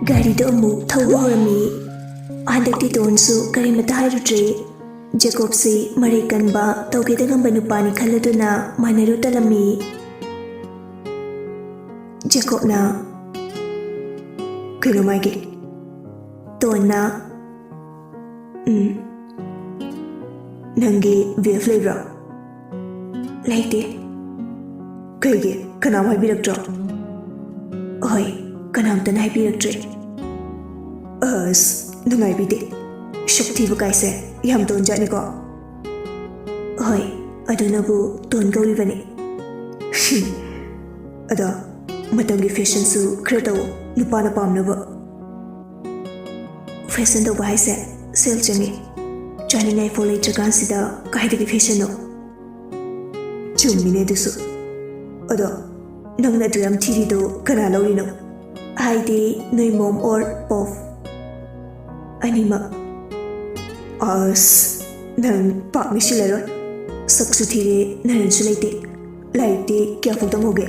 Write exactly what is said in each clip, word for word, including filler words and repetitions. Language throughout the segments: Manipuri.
ꯒꯥꯔꯤꯗꯣ ꯑꯃꯨꯛ ꯊꯧꯕ ꯍꯧꯔꯝꯃꯤ꯫ ꯍꯟꯗꯛꯇꯤ ꯇꯣꯟꯁꯨ ꯀꯔꯤꯃꯇ ꯍꯥꯏꯔꯨꯗ꯭ꯔꯦ꯫ ꯖꯦꯀꯣꯕꯁꯤ ꯃꯔꯩ ꯀꯟꯕ, ꯇꯧꯒꯦꯗ ꯉꯝꯕ ꯅꯨꯄꯥꯅꯤ ꯈꯜꯂꯗꯨꯅ ꯃꯥꯟꯅꯔꯨ ꯇꯜꯂꯝꯃꯤ꯫ ꯖꯦꯀꯣꯕꯅ, "ꯀꯩꯅꯣ ꯃꯥꯒꯤ?" ꯇꯣꯟꯅ, "ꯎꯝ, ꯅꯪꯒꯤ ꯕꯤ ꯑꯦꯐ ꯂꯩꯕ꯭ꯔꯣ?" "ꯂꯩꯇꯦ꯫" "ꯀꯩꯒꯤ? ꯀꯅꯥꯝ ꯍꯥꯏꯕꯤꯔꯛꯇ꯭ꯔꯣ?" "ꯍꯣꯏ, ꯀꯅꯥꯝꯇꯅ ꯍꯥꯏꯕꯤꯔꯛꯇ꯭ꯔꯦ꯫" "ꯑꯁ, ꯅꯨꯡꯉꯥꯏꯕꯤꯗꯦ꯫ ꯁꯛ ꯊꯤꯕ ꯀꯥꯏꯁꯦ ꯌꯥꯝ ꯇꯣꯟꯖꯥꯠꯅꯤꯀꯣ꯫" "ꯍꯣꯏ, ꯑꯗꯨꯅꯕꯨ ꯇꯣꯟ ꯀꯧꯔꯤꯕꯅꯤ꯫" "ꯑꯗꯣ ꯃꯇꯝꯒꯤ ꯐꯦꯁꯟꯁꯨ ꯈꯔ ꯇꯧ, ꯅꯨꯄꯥꯅ ꯄꯥꯝꯅꯕ꯫" "ꯐꯦꯁꯟ ꯇꯧꯕ ꯍꯥꯏꯁꯦ ꯁꯦꯜ ꯆꯪꯉꯤ꯫ ꯆꯥꯅꯤꯡꯉꯥꯏ ꯐꯥꯎ ꯂꯩꯇ꯭ꯔꯀꯥꯟꯁꯤꯗ ꯀꯥꯏꯗꯒꯤ ꯐꯦꯁꯟꯅꯣ?" "ꯆꯨꯝꯃꯤꯅꯦ ꯑꯗꯨꯁꯨ꯫ ꯑꯗꯣ ꯅꯪꯅ ꯑꯗꯨ ꯌꯥꯝ ꯊꯤꯔꯤꯗꯣ ꯀꯅꯥ ꯂꯧꯔꯤꯅꯣ? ꯍꯥꯏꯗꯤ ꯅꯣꯏ ꯃꯣꯝ ꯑꯣꯔ ꯄꯣꯞ?" "ꯑꯅꯤꯃꯛ꯫" "ꯑꯁ, ꯅꯪ ꯄꯥꯛ ꯃꯤꯁꯤꯜꯂꯔꯣꯏ꯫ ꯁꯛꯁꯨ ꯊꯤꯔꯦ, ꯅꯔꯟꯁꯨ ꯂꯩꯇꯦ꯫ ꯂꯥꯏꯔꯤꯛꯇꯤ ꯀꯌꯥ ꯐꯥꯎ ꯇꯝꯍꯧꯒꯦ?"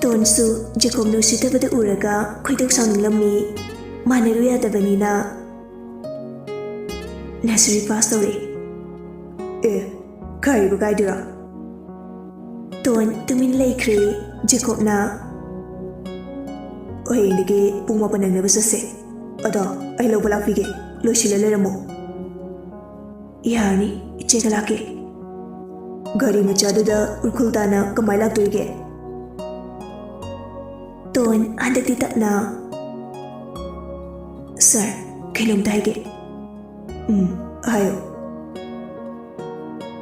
ꯇꯣꯟꯁꯨ ꯖꯦꯀꯣꯕꯅ ꯎꯁꯤꯠꯇꯕꯗ ꯎꯔꯒ ꯈꯣꯏꯗꯧ ꯁꯥꯎꯅꯤꯡꯂꯝꯃꯤ꯫ ꯃꯥꯟꯅꯔꯨ ꯌꯥꯗꯕꯅꯤꯅ꯫ "ꯅꯁꯔꯤ ꯄꯥꯁ ꯇꯧꯔꯦ꯫" "ꯑꯦ, ꯈꯥꯏꯕ ꯀꯥꯏꯗꯨꯔꯥ?" ꯇꯣꯟ ꯇꯨꯃꯤꯟ ꯂꯩꯈ꯭ꯔꯦ꯫ ꯖꯦꯀꯣꯕꯅ, "ꯍꯌꯦꯡꯗꯒꯤ ꯄꯨꯡ ꯃꯥꯄꯟ ꯅꯪꯅꯕ ꯆꯠꯁꯦ꯫ ꯑꯗꯣ ꯑꯩ ꯂꯧꯕ ꯂꯥꯛꯄꯤꯒꯦ, ꯂꯣꯏꯁꯤꯜꯂ ꯂꯩꯔꯝꯃꯣ꯫" "ꯌꯥꯔꯅꯤ, ꯏꯆꯦꯒ ꯂꯥꯛꯀꯦ꯫" "ꯒꯥꯔꯤ ꯃꯆꯥꯗꯨꯗ ꯎꯔꯈꯨꯜ ꯇꯥꯅ ꯀꯃꯥꯏ ꯂꯥꯛꯇꯣꯔꯤꯒꯦ?" ꯇꯣꯟ ꯍꯟꯗꯛꯇꯤ ꯇꯞꯅ, "ꯁꯥꯔ, ꯀꯩꯅꯣꯝꯇ ꯍꯥꯏꯒꯦ꯫" "ꯎꯝ, ꯍꯥꯏꯌꯣ꯫"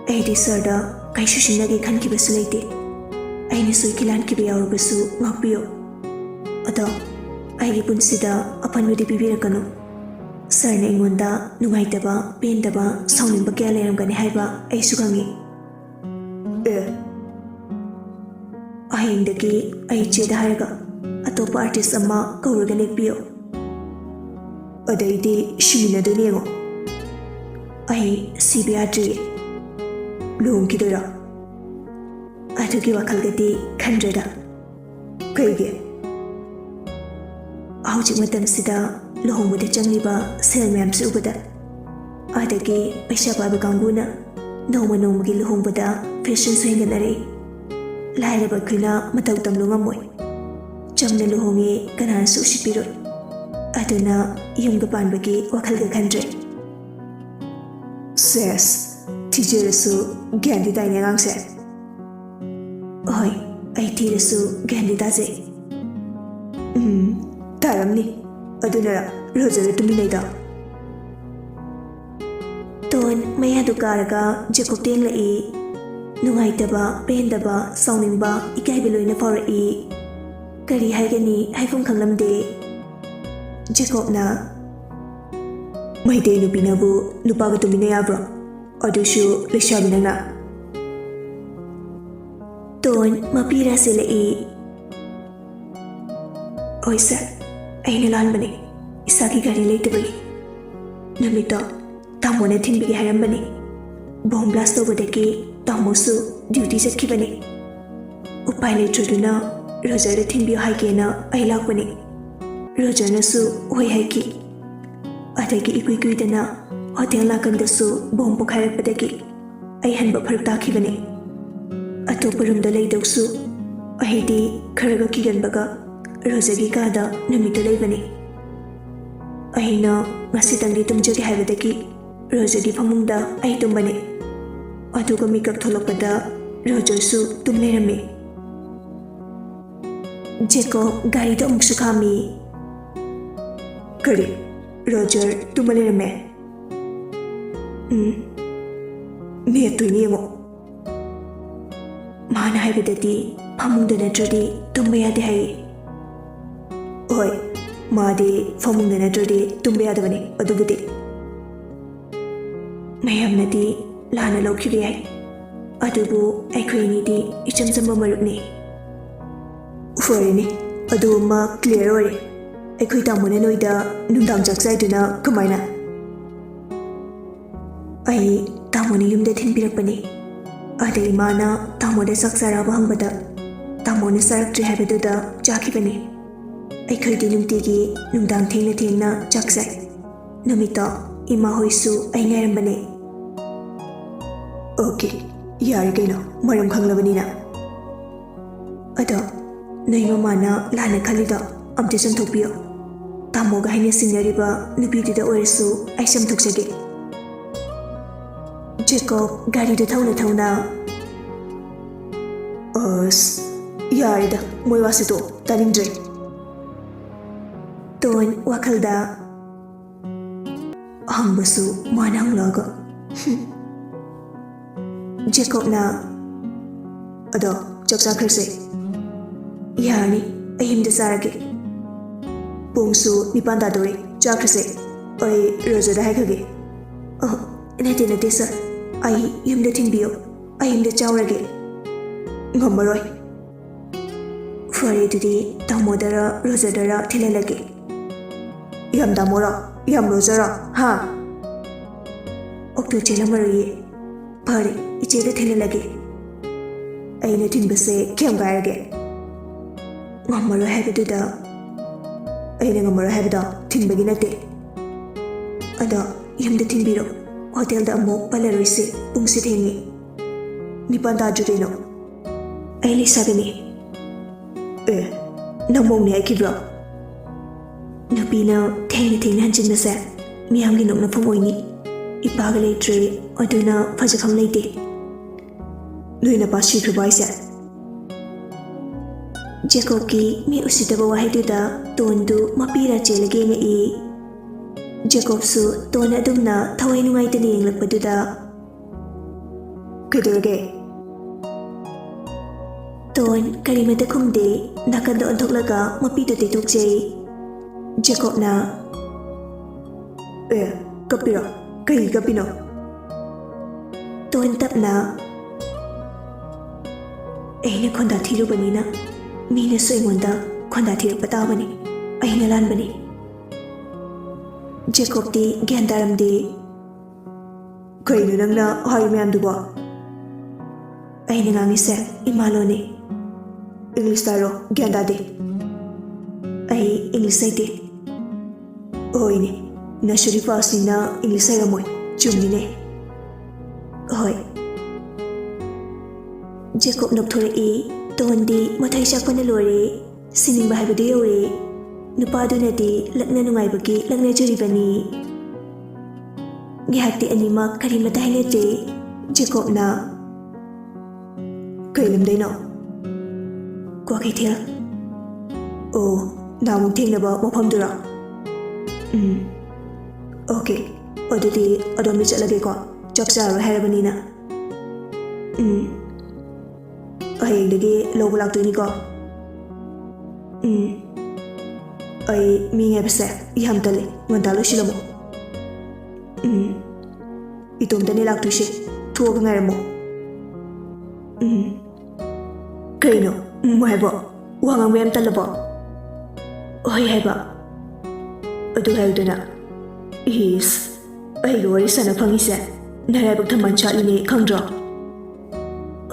"ꯑꯩꯗꯤ ꯁꯥꯔꯗ ꯀꯩꯁꯨ ꯁꯤꯡꯅꯒꯦ ꯈꯟꯈꯤꯕꯁꯨ ꯂꯩꯇꯦ꯫ ꯑꯩꯅ ꯁꯣꯏꯈꯤ ꯂꯥꯟꯈꯤꯕ ꯌꯥꯎꯔꯕꯁꯨ ꯉꯥꯛꯄꯤꯌꯨ꯫ ꯑꯗꯣ ꯑꯩꯒꯤ ꯄꯨꯟꯁꯤꯗ ꯑꯄꯟꯕꯗꯤ ꯄꯤꯕꯤꯔꯛꯀꯅꯨ꯫ ꯁꯥꯔꯅ ꯑꯩꯉꯣꯟꯗ ꯅꯨꯡꯉꯥꯏꯇꯕ, ꯄꯦꯟꯗꯕ, ꯁꯥꯎꯅꯤꯡꯕ ꯀꯌꯥ ꯂꯩꯔꯝꯒꯅꯤ ꯍꯥꯏꯕ ꯑꯩꯁꯨ ꯈꯪꯉꯤ꯫" "ꯑꯦ, ꯍꯌꯦꯡꯗꯒꯤ ꯑꯩ ꯏꯆꯦꯗ ꯍꯥꯏꯔꯒ ꯑꯇꯣꯞꯄ ꯑꯥꯔꯇꯤꯁ ꯑꯃ ꯀꯧꯔꯒ ꯅꯦꯛꯄꯤꯌꯣ꯫ ꯑꯗꯩꯗꯤ ꯁꯤꯃꯤꯟꯅꯗꯣꯏꯅꯦ ꯌꯦꯡꯉꯣ꯫" "ꯑꯩ ꯁꯤꯕ ꯌꯥꯗ꯭ꯔꯤꯌꯦ꯫" "ꯂꯨꯍꯣꯡꯈꯤꯗꯣꯏꯔꯣ?" "ꯑꯗꯨꯒꯤ ꯋꯥꯈꯜꯒꯗꯤ ꯈꯟꯗ꯭ꯔꯦꯗ꯫" "ꯀꯩꯒꯤ?" ꯍꯧꯖꯤꯛ ꯃꯇꯝꯁꯤꯗ ꯂꯨꯍꯣꯡꯕꯗ ꯆꯪꯂꯤꯕ ꯁꯦꯜ ꯃꯌꯥꯝꯁꯤ ꯎꯕꯗ, ꯑꯗꯒꯤ ꯄꯩꯁꯥ ꯄꯥꯏꯕ ꯀꯥꯡꯕꯨꯅ ꯅꯣꯡꯃ ꯅꯣꯡꯃꯒꯤ ꯂꯨꯍꯣꯡꯕꯗ ꯐꯦꯁꯟꯁꯨ ꯍꯦꯟꯒꯠꯅꯔꯛꯏ꯫ ꯂꯥꯏꯔꯕ ꯑꯩꯈꯣꯏꯅ ꯃꯇꯧ ꯇꯝꯂꯨ ꯉꯝꯃꯣꯏ꯫ ꯆꯝꯅ ꯂꯨꯍꯣꯡꯉꯦ, ꯀꯅꯥꯅꯁꯨ ꯎꯁꯤꯠꯄꯤꯔꯣꯏ꯫ ꯑꯗꯨꯅ ꯌꯨꯝꯒ ꯄꯥꯟꯕꯒꯤ ꯋꯥꯈꯜꯒ ꯈꯟꯗ꯭ꯔꯦ꯫ ꯁꯦꯁ, ꯊꯤꯖꯔꯁꯨ ꯒ꯭ꯌꯥꯟꯗꯤ ꯇꯥꯏꯅꯦ ꯑꯉꯥꯡꯁꯦ꯫ ꯍꯣꯏ, ꯑꯩ ꯊꯤꯔꯁꯨ ꯒ꯭ꯌꯥꯟꯗꯤ ꯇꯥꯖꯩ꯫ ꯎꯝ, ꯇꯥꯔꯝꯅꯤ꯫ ꯑꯗꯨꯅꯔ ꯔꯣꯖꯔꯒ ꯇꯨꯃꯤꯟꯅꯩꯗꯣ? ꯇꯣꯟ ꯃꯌꯥꯗꯨ ꯀꯥꯔꯒ ꯖꯦꯀꯣꯕꯇ ꯌꯦꯡꯂꯛꯏ꯫ ꯅꯨꯡꯉꯥꯏꯇꯕ, ꯄꯦꯟꯗꯕ, ꯁꯥꯎꯅꯤꯡꯕ, ꯏꯀꯥꯏꯕ ꯂꯣꯏꯅ ꯐꯥꯎꯔꯛꯏ꯫ ꯀꯔꯤ ꯍꯥꯏꯒꯅꯤ, ꯍꯥꯏꯐꯝ ꯈꯪꯂꯝꯗꯦ꯫ ꯖꯦꯀꯣꯕꯅ, "ꯃꯩꯇꯩ ꯅꯨꯄꯤꯅꯕꯨ ꯅꯨꯄꯥꯒ ꯇꯨꯃꯤꯟꯅ ꯌꯥꯕ꯭ꯔꯣ? ꯑꯗꯨꯁꯨ ꯂꯩꯁꯥꯕꯤ ꯅꯪꯅ?" ꯇꯣꯟ ꯃꯄꯤ ꯔꯥꯁꯤꯜꯂꯛꯏ꯫ "ꯍꯣꯏ ꯁꯥꯔ, ꯑꯩꯅ ꯂꯥꯟꯕꯅꯤ꯫ ꯏꯁꯥꯒꯤ ꯒꯥꯔꯤ ꯂꯩꯇꯕꯒꯤ꯫ ꯅꯨꯃꯤꯠꯇꯣ ꯇꯥꯃꯣꯅ ꯊꯤꯟꯕꯤꯒꯦ ꯍꯥꯏꯔꯝꯕꯅꯤ꯫ ꯕꯣꯝ ꯕ꯭ꯂꯥꯁ ꯇꯧꯕꯗꯒꯤ ꯇꯥꯃꯣꯁꯨ ꯗ꯭ꯌꯨꯇꯤ ꯆꯠꯈꯤꯕꯅꯤ꯫ ꯎꯄꯥꯏ ꯂꯩꯇ꯭ꯔꯗꯨꯅ ꯔꯣꯖꯔꯗ ꯊꯤꯟꯕꯤꯌꯨ ꯍꯥꯏꯒꯦꯅ ꯑꯩ ꯂꯥꯛꯄꯅꯤ꯫ ꯔꯣꯖꯔꯅꯁꯨ ꯍꯣꯏ ꯍꯥꯏꯈꯤ꯫ ꯑꯗꯒꯤ ꯏꯀꯨꯏ ꯀꯨꯏꯗꯅ ꯍꯣꯇꯦꯜ ꯅꯥꯀꯟꯗꯁꯨ ꯕꯣꯝ ꯄꯣꯈꯥꯏꯔꯛꯄꯗꯒꯤ ꯑꯩ ꯍꯟꯕ ꯐꯔꯛ ꯇꯥꯈꯤꯕꯅꯤ꯫ ꯑꯇꯣꯞꯄ ꯔꯨꯝꯗ ꯂꯩꯗꯧꯁꯨ ꯑꯩꯗꯤ ꯈꯔꯒ ꯀꯤꯒꯟꯕꯒ ꯔꯣꯖꯔꯒꯤ ꯀꯥꯗ ꯅꯨꯃꯤꯠꯇꯨ ꯂꯩꯕꯅꯤ꯫ ꯑꯩꯅ ꯉꯁꯤꯇꯪꯗꯤ ꯇꯨꯝꯖꯒꯦ ꯍꯥꯏꯕꯗꯒꯤ ꯔꯣꯖꯔꯒꯤ ꯐꯃꯨꯡꯗ ꯑꯩ ꯇꯨꯝꯕꯅꯤ꯫ ꯑꯗꯨꯒ ꯃꯤꯀꯞ ꯊꯣꯛꯂꯛꯄꯗ ꯔꯣꯖꯔꯁꯨ ꯇꯨꯝ ꯂꯩꯔꯝꯃꯤ꯫" ꯖꯦꯀꯣꯕ ꯒꯥꯔꯤꯗ ꯑꯃꯨꯛꯁꯨ ꯈꯥꯝꯃꯤ꯫ "ꯀꯔꯤ? ꯔꯣꯖꯔ ꯇꯨꯝꯃ ꯂꯩꯔꯝꯃꯦ?" "ꯎꯝ, ꯅꯦꯠꯇꯣꯏꯅꯦ ꯌꯦꯡꯉꯣ꯫" ꯃꯥꯅ ꯍꯥꯏꯕꯗꯗꯤ ꯐꯃꯨꯡꯗ ꯅꯠꯇ꯭ꯔꯗꯤ ꯇꯨꯝꯕ ꯌꯥꯗꯦ ꯍꯥꯏꯌꯦ꯫ "ꯍꯣꯏ, ꯃꯥꯗꯤ ꯐꯃꯨꯡꯗ ꯅꯠꯇ꯭ꯔꯗꯤ ꯇꯨꯝꯕ ꯌꯥꯗꯕꯅꯤ꯫ ꯑꯗꯨꯕꯨꯗꯤ ꯃꯌꯥꯝꯅꯗꯤ ꯂꯥꯟꯅ ꯂꯧꯈꯤꯕ ꯌꯥꯏ, ꯑꯗꯨꯕꯨ ꯑꯩꯈꯣꯏ ꯑꯅꯤꯗꯤ ꯏꯆꯝ ꯆꯝꯕ ꯃꯔꯨꯞꯅꯤ꯫" "ꯐꯔꯦꯅꯦ, ꯑꯗꯨ ꯑꯃ ꯀ꯭ꯂꯤꯌꯥꯔ ꯑꯣꯏꯔꯦ꯫ ꯑꯩꯈꯣꯏ ꯇꯥꯃꯣꯅ ꯅꯣꯏꯗ ꯅꯨꯡꯗꯥꯡ ꯆꯥꯛ ꯆꯥꯏꯗꯨꯅ ꯀꯃꯥꯏꯅ?" "ꯑꯩ ꯇꯥꯃꯣꯅ ꯌꯨꯝꯗ ꯊꯤꯟꯕꯤꯔꯛꯄꯅꯤ꯫ ꯑꯗꯩ ꯃꯥꯅ ꯇꯥꯃꯣꯗ ꯆꯥꯛ ꯆꯥꯔꯕ ꯍꯪꯕꯗ ꯇꯥꯃꯣꯅ ꯆꯥꯔꯛꯇ꯭ꯔꯤ ꯍꯥꯏꯕꯗꯨꯗ ꯆꯥꯈꯤꯕꯅꯤ꯫" ꯑꯩꯈꯣꯏꯗꯤ ꯅꯨꯡꯇꯤꯒꯤ ꯅꯨꯡꯗꯥꯡ ꯊꯦꯡꯅ ꯊꯦꯡꯅ ꯆꯥꯛ ꯆꯥꯏ꯫ ꯅꯨꯃꯤꯠꯇꯣ ꯏꯃꯥ ꯍꯣꯏꯁꯨ ꯑꯩ ꯉꯥꯏꯔꯝꯕꯅꯦ꯫ ꯑꯣꯀꯦ, ꯌꯥꯔꯦ ꯀꯩꯅꯣ, ꯃꯔꯝ ꯈꯪꯂꯕꯅꯤꯅ꯫ ꯑꯗꯣ ꯅꯣꯏ ꯃꯃꯥꯅ ꯂꯥꯟꯅ ꯈꯜꯂꯤꯗꯣ ꯑꯝꯇ ꯆꯨꯝꯊꯣꯛꯄꯤꯌꯣ꯫ ꯇꯥꯃꯣꯒ ꯍꯥꯏꯅ ꯁꯤꯡꯅꯔꯤꯕ ꯅꯨꯄꯤꯗꯨꯗ ꯑꯣꯏꯔꯁꯨ ꯑꯩ ꯆꯨꯝꯊꯣꯛꯆꯒꯦ꯫ ꯖꯦꯀꯣꯕ ꯒꯥꯔꯤꯗꯨ ꯊꯧꯅ ꯊꯧꯅ, "ꯑꯁ, ꯌꯥꯔꯦꯗ, ꯃꯣꯏ ꯋꯥꯁꯦ ꯇꯣꯛ, ꯇꯥꯅꯤꯡꯗ꯭ꯔꯦ꯫" ꯇꯣꯟ ꯋꯥꯈꯜꯗ, "ꯍꯪꯕꯁꯨ ꯃꯥꯅ ꯍꯪꯂꯛꯑꯒ꯫" ꯖꯦꯀꯣꯕꯅ, "ꯑꯗꯣ ꯆꯥꯛ ꯆꯥꯈ꯭ꯔꯁꯦ꯫" "ꯌꯥꯔꯅꯤ, ꯑꯩ ꯌꯨꯝꯗ ꯆꯥꯔꯒꯦ꯫ ꯄꯨꯡꯁꯨ ꯅꯤꯄꯥꯟ ꯇꯥꯗꯣꯔꯦ, ꯆꯥꯈ꯭ꯔꯁꯦ꯫ ꯑꯩ ꯔꯣꯖꯔꯗ ꯍꯥꯏꯈ꯭ꯔꯒꯦ꯫" "ꯑ, ꯅꯠꯇꯦ, ꯅꯠꯇꯦ, ꯁꯥꯔ꯫ ꯑꯩ ꯌꯨꯝꯗ ꯊꯤꯟꯕꯤꯌꯣ꯫ ꯑꯩ ꯌꯨꯝꯗ ꯆꯥꯎꯔꯒꯦ꯫" "ꯉꯝꯃꯔꯣꯏ꯫" "ꯐꯔꯦ, ꯑꯗꯨꯗꯤ ꯇꯥꯃꯣꯗꯔ ꯔꯣꯖꯔꯗꯔ ꯊꯤꯜꯍꯜꯂꯒꯦ꯫" "ꯌꯥꯝ ꯇꯥꯃꯣꯔꯣ? ꯌꯥꯝ ꯔꯣꯖꯔꯣ? ꯍꯥ?" "ꯑꯣꯛꯇꯣ ꯆꯦꯜꯂꯝꯃꯔꯣꯏꯌꯦ꯫ ꯐꯔꯦ, ꯏꯆꯦꯗ ꯊꯤꯜꯍꯜꯂꯒꯦ꯫" "ꯑꯩꯅ ꯊꯤꯟꯕꯁꯦ ꯀꯌꯥꯝ ꯀꯥꯏꯔꯒꯦ?" "ꯉꯝꯃꯔꯣꯏ ꯍꯥꯏꯕꯗꯨꯗ꯫" "ꯑꯩꯅ ꯉꯝꯃꯔꯣꯏ ꯍꯥꯏꯕꯗꯣ ꯊꯤꯟꯕꯒꯤ ꯅꯠꯇꯦ꯫" "ꯑꯗꯣ ꯌꯨꯝꯗ ꯊꯤꯟꯕꯤꯔꯣ꯫ ꯍꯣꯇꯦꯜꯗ ꯑꯃꯨꯛ ꯄꯜꯂꯔꯣꯏꯁꯦ, ꯄꯨꯡꯁꯦ ꯊꯦꯡꯉꯦ꯫" "ꯅꯤꯄꯥꯟ ꯇꯥꯗ꯭ꯔꯤ ꯀꯩꯅꯣ?" "ꯑꯩ ꯂꯩꯁꯥꯕꯤꯅꯤ꯫" "ꯑꯦ, ꯅꯪ ꯃꯧꯅꯦ ꯍꯥꯏꯈꯤꯕ꯭ꯔꯣ?" "ꯅꯨꯄꯤꯅ ꯊꯦꯡꯅ ꯊꯦꯡꯅ ꯍꯟꯖꯤꯟꯕꯁꯦ ꯃꯤꯌꯥꯝꯒꯤ ꯅꯣꯛꯅꯐꯝ ꯑꯣꯏꯅꯤ꯫ ꯏꯄꯥꯒ ꯂꯩꯇ꯭ꯔꯦ, ꯑꯗꯨꯅ ꯐꯖꯐꯝ ꯂꯩꯇꯦ꯫" "ꯅꯣꯏ ꯅꯄꯥ ꯁꯤꯈ꯭ꯔꯕꯣ ꯍꯥꯏꯁꯦ?" ꯖꯦꯀꯣꯕꯀꯤ ꯃꯤ ꯎꯁꯤꯠꯇꯕ ꯋꯥꯍꯩꯗꯨꯗ ꯇꯣꯟꯗꯨ ꯃꯄꯤꯔ ꯆꯦꯜꯂꯒ ꯌꯦꯡꯉꯛꯏ꯫ ꯖꯦꯀꯣꯕꯁꯨ ꯇꯣꯟ ꯑꯗꯨꯝꯅ ꯊꯋꯥꯏ ꯅꯨꯡꯉꯥꯏꯇꯅ ꯌꯦꯡꯂꯛꯄꯗꯨꯗ, "ꯀꯩꯗꯧꯔꯒꯦ?" ꯇꯣꯟ ꯀꯔꯤꯃꯠꯇ ꯈꯨꯝꯗꯦ, ꯅꯥꯀꯟꯗ ꯑꯣꯟꯊꯣꯛꯂꯒ ꯃꯄꯤꯗꯨ ꯇꯩꯊꯣꯛꯆꯩ꯫ ꯖꯦꯀꯣꯕꯅ, "ꯑꯦ, ꯀꯞꯄꯤꯔꯣ? ꯀꯩꯒꯤ ꯀꯞꯄꯤꯅꯣ?" ꯇꯣꯟ ꯇꯞꯅ, "ꯑꯩꯅ ꯈꯣꯟꯗꯥ ꯊꯤꯔꯨꯕꯅꯤꯅ ꯃꯤꯅꯁꯨ ꯑꯩꯉꯣꯟꯗ ꯈꯣꯟꯗꯥ ꯊꯤꯔꯛꯄ ꯇꯥꯕꯅꯤ꯫ ꯑꯩꯅ ꯂꯥꯟꯕꯅꯤ꯫" ꯖꯦꯀꯣꯕꯇꯤ ꯒ꯭ꯌꯥꯟ ꯇꯥꯔꯝꯗꯦ꯫ "ꯀꯩꯅꯣ ꯅꯪꯅ ꯍꯥꯏ ꯃꯌꯥꯝꯗꯨꯕꯣ?" "ꯑꯩꯅ ꯉꯥꯡꯉꯤꯁꯦ ꯏꯃꯥ ꯂꯣꯟꯅꯤ꯫" "ꯏꯪꯂꯤꯁꯇ ꯍꯥꯏꯔꯣ, ꯒ꯭ꯌꯥꯟ ꯇꯥꯗꯦ꯫" "ꯑꯩ ꯏꯪꯂꯤꯁ ꯍꯩꯇꯦ꯫ ꯍꯣꯏꯅꯦ, ꯅꯁꯔꯤ ꯄꯥꯁꯅꯤꯅ ꯏꯪꯂꯤꯁ ꯍꯩꯔꯝꯃꯣꯏ꯫ ꯆꯨꯝꯃꯤꯅꯦ꯫ ꯍꯣꯏ꯫ ꯖꯦꯀꯣꯕ ꯅꯣꯛꯊꯣꯔꯛꯏ꯫ ꯇꯣꯟꯗꯤ ꯃꯊꯥꯏ ꯆꯥꯛꯄꯅ ꯂꯣꯏꯔꯦ꯫ ꯁꯤꯅꯤꯡꯕ ꯍꯥꯏꯕꯗꯨ ꯌꯧꯔꯦ꯫ ꯅꯨꯄꯥꯗꯨꯅꯗꯤ ꯂꯛꯅ ꯅꯨꯡꯉꯥꯏꯕꯒꯤ ꯂꯛꯅꯖꯔꯤꯕꯅꯤ꯫ ꯉꯥꯏꯍꯥꯛꯇꯤ ꯑꯅꯤꯃꯛ ꯀꯔꯤꯃꯇ ꯍꯥꯏꯅꯗ꯭ꯔꯦ꯫ ꯖꯦꯀꯣꯕꯅ, "ꯀꯩ ꯂꯝꯗꯩꯅꯣ?" "ꯀ꯭ꯋꯥꯀꯩꯊꯦꯜ꯫" "ꯑꯣ, ꯅꯍꯥꯟꯃꯨꯛ ꯊꯦꯡꯅꯕ ꯃꯐꯝꯗꯨꯔꯣ?" "ꯎꯝ꯫" "ꯑꯣꯀꯦ, ꯑꯗꯨꯗꯤ ꯑꯗꯣꯝꯗ ꯆꯠꯂꯒꯦꯀꯣ, ꯆꯥꯛ ꯆꯥꯔꯔꯣꯏ ꯍꯥꯏꯔꯕꯅꯤꯅ꯫" "ꯎꯝ꯫ ꯍꯌꯦꯡꯗꯒꯤ ꯂꯧꯕ ꯂꯥꯛꯇꯣꯏꯅꯤꯀꯣ꯫" "ꯎꯝ꯫ ꯑꯩ ꯃꯤ ꯉꯥꯏꯕꯁꯦ ꯌꯥꯝ ꯇꯜꯂꯤ꯫ ꯉꯟꯇꯥ ꯂꯣꯏꯁꯤꯜꯂꯝꯃꯣ꯫" "ꯎꯝ꯫ ꯏꯇꯣꯝꯇꯅꯦ ꯂꯥꯛꯇꯣꯏꯁꯦ꯫ ꯊꯣꯛꯑꯒ ꯉꯥꯏꯔꯝꯃꯣ꯫" "ꯎꯝ꯫ ꯀꯩꯅꯣ ꯎꯝ ꯍꯥꯏꯕꯣ? ꯋꯥ ꯉꯥꯡꯕ ꯌꯥꯝ ꯇꯜꯂꯕꯣ?" "ꯍꯣꯏ ꯍꯥꯏꯕ꯫" "ꯑꯗꯨ ꯍꯥꯏꯌꯨꯗꯅ꯫" "ꯏꯁ, ꯑꯩꯒ ꯋꯥꯔꯤ ꯁꯥꯟꯅ ꯐꯪꯉꯤꯁꯦ ꯅꯔꯥꯏꯕꯛ ꯊꯝꯕꯥꯜ ꯁꯥꯠꯂꯤꯅꯦ, ꯈꯪꯗ꯭ꯔꯣ?"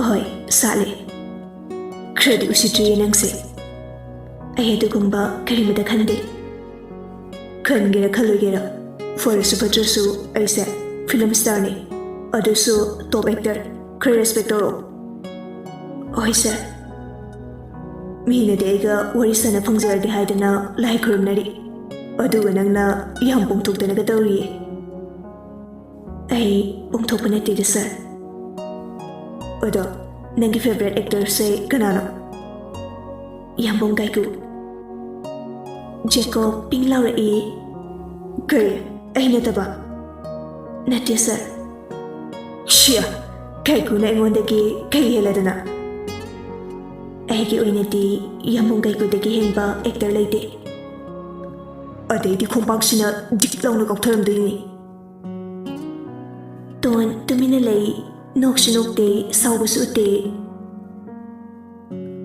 "ꯍꯣꯏ, ꯁꯥꯠꯂꯦ꯫ ꯈꯔꯗꯤ ꯎꯁꯤꯠꯇ꯭ꯔꯤꯌꯦ ꯅꯪꯁꯦ꯫ ꯑꯩ ꯑꯗꯨꯒꯨꯝꯕ ꯀꯔꯤꯃꯇ ꯈꯟꯗꯦ꯫ ꯈꯟꯒꯦꯔꯥ ꯈꯜꯂꯣꯏꯒꯦꯔꯥ, ꯐꯔꯁꯨ ꯐꯠꯇ꯭ꯔꯁꯨ ꯑꯩꯁꯦ ꯐꯤꯂꯝ ꯁ꯭ꯇꯥꯔꯅꯤ꯫ ꯑꯗꯨꯁꯨ ꯇꯣꯞ ꯑꯦꯛꯇꯔ꯫ ꯈꯔ ꯔꯦꯁꯄꯦꯛ ꯇꯧꯔꯛꯑꯣ꯫" "ꯍꯣꯏ ꯁꯥꯔ꯫" "ꯃꯤꯅꯗꯤ ꯑꯩꯒ ꯋꯥꯔꯤ ꯁꯥꯟꯅ ꯐꯪꯖꯔꯗꯤ ꯍꯥꯏꯗꯅ ꯂꯥꯏ ꯈꯨꯔꯨꯝꯅꯔꯤ꯫ ꯑꯗꯨꯒ ꯅꯪꯅ ꯌꯥꯝ ꯄꯣꯡꯊꯣꯛꯇꯅꯒ ꯇꯧꯔꯤꯌꯦ꯫" "ꯑꯩ ꯄꯣꯡꯊꯣꯛꯄ ꯅꯠꯇꯦꯗ ꯁꯥꯔ꯫ ꯑꯗꯣ ꯅꯪꯒꯤ ꯐꯦꯚꯔꯦꯠ ꯑꯦꯛꯇꯔꯁꯦ ꯀꯅꯥꯅꯣ?" "ꯌꯥꯝꯕꯨꯡ ꯀꯥꯏꯀꯨ꯫" ꯖꯦꯀꯣꯕ ꯄꯤꯡ ꯂꯥꯎꯔꯛꯏ꯫ "ꯀꯔꯤ? ꯑꯩ ꯅꯠꯇꯕ?" "ꯅꯠꯇꯦ ꯁꯥꯔ꯫" "ꯁꯤꯌꯥ, ꯀꯥꯏꯀꯨꯅ ꯑꯩꯉꯣꯟꯗꯒꯤ ꯀꯩ ꯍꯦꯜꯂꯗꯅ?" "ꯑꯩꯒꯤ ꯑꯣꯏꯅꯗꯤ ꯌꯥꯝꯕꯨꯡ ꯀꯥꯏꯀꯨꯗꯒꯤ ꯍꯦꯟꯕ ꯑꯦꯛꯇꯔ ꯂꯩꯇꯦ꯫" "ꯑꯗꯩꯗꯤ ꯈꯣꯡꯄꯥꯛꯁꯤꯅ ꯖꯤꯛ ꯂꯥꯎꯅ ꯀꯥꯎꯊꯔꯝꯗꯣꯏꯅꯤ꯫" ꯇꯣꯟ ꯇꯨꯃꯤꯟꯅ ꯂꯩ꯫ ꯅꯣꯛꯁꯨ ꯅꯣꯛꯇꯦ, ꯁꯥꯎꯕꯁꯨ ꯎꯠꯇꯦ꯫